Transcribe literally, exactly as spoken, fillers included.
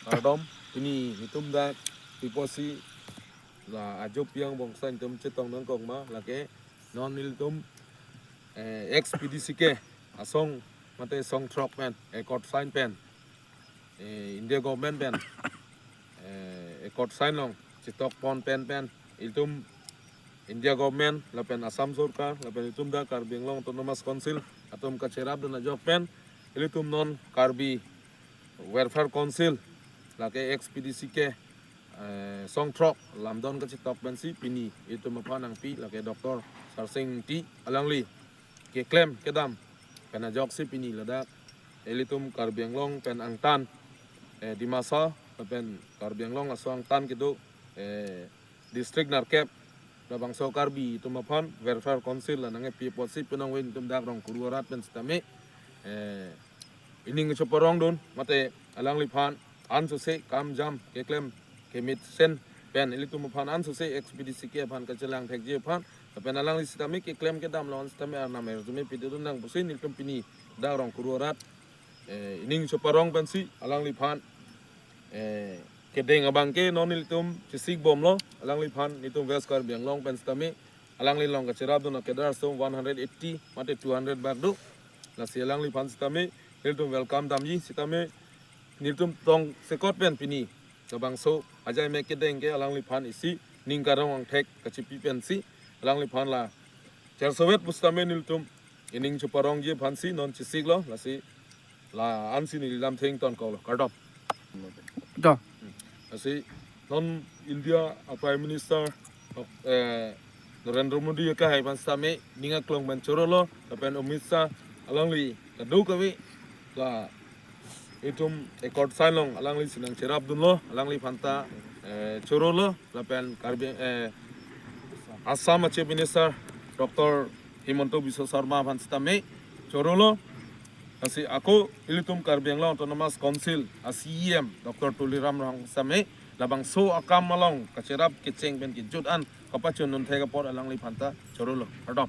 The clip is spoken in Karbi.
Kardom, pini netum dak pi apotsi la ajo pi angbong si netum chetong nangkok ma, lake non nelitum eh, ex P D C K asong mate song throk pen accord sign pen, eh, India government pen, eh, accord sign along chetok pon pen pen ilitum India government lapen Assam sorkar lapen ilitum dak Karbi Anglong Autonomous Council atum kacherapdun ajok pen ilitum non Karbi Welfare Council, lake ex P D C K, eh, song throk lamdon kachetok pensi pini ilitum aphan nangpi, lake Doctor Sarsing Ingti alangli keklem kedam pen ajoksi pini ladak ilitum Karbi Anglong pen angtan, eh, Dimasa lapen Karbi Anglong aso angtan kedo, eh, district nerkep labangso Karbi atum aphan Welfare Council la nangkepi apotsi penang wen atum dak Rongkuru arat pen sitame, eh, ining cheparongdun mate alangliphan ansose kam jam keklem kemesen pen ilitum aphan ansose ex P D C K aphan kachelang thekji aphan lapen alangli sitame keklem kedam along sitame arnam arjume pidun nang pusi nelitum pini dak Rongkuru arat, eh, ining cheparong pensi alangliphan, eh, kedeng abangke non nelitum chesik bomlo, alangliphan nelitum West Karbi Anglong pen sitame alangli along kacherapdun akedar aso one hundred eighty mate two hundred bak do. Lasi alangliphan sitame nelitum welcome damji sitame nelitum tongsekot pen pini labangso ajai me kedeng ke alangliphan isi ning karong angthek kachipi pensi alangliphan la chersovet pusitame nelitum ining cheparongji aphansi non chesiklo, lasi la ansi neli lamtheng tonkoklo, kardom. To. Lasi non India a Prime Minister, eh, Narendra Modi akehai aphan sitame ning aklong pen chorolo lapen Amit Shah alangli kadokave la itum accord sign along alangli si nangcherapdunlo, alangliphan ta, eh, chorolo lapen Karbi, eh, Assam a Chief Minister Doctor Himanta Biswa Sarma aphan sitame chorolo. Lasi ako ilitum Karbi Anglong Autonomous Council a C E M Doctor Tuliram Ronghang sitame labangso akam along kacherap kecheng pen kejut an kapachun nunthek apot alangliphan ta chorolo, kardom.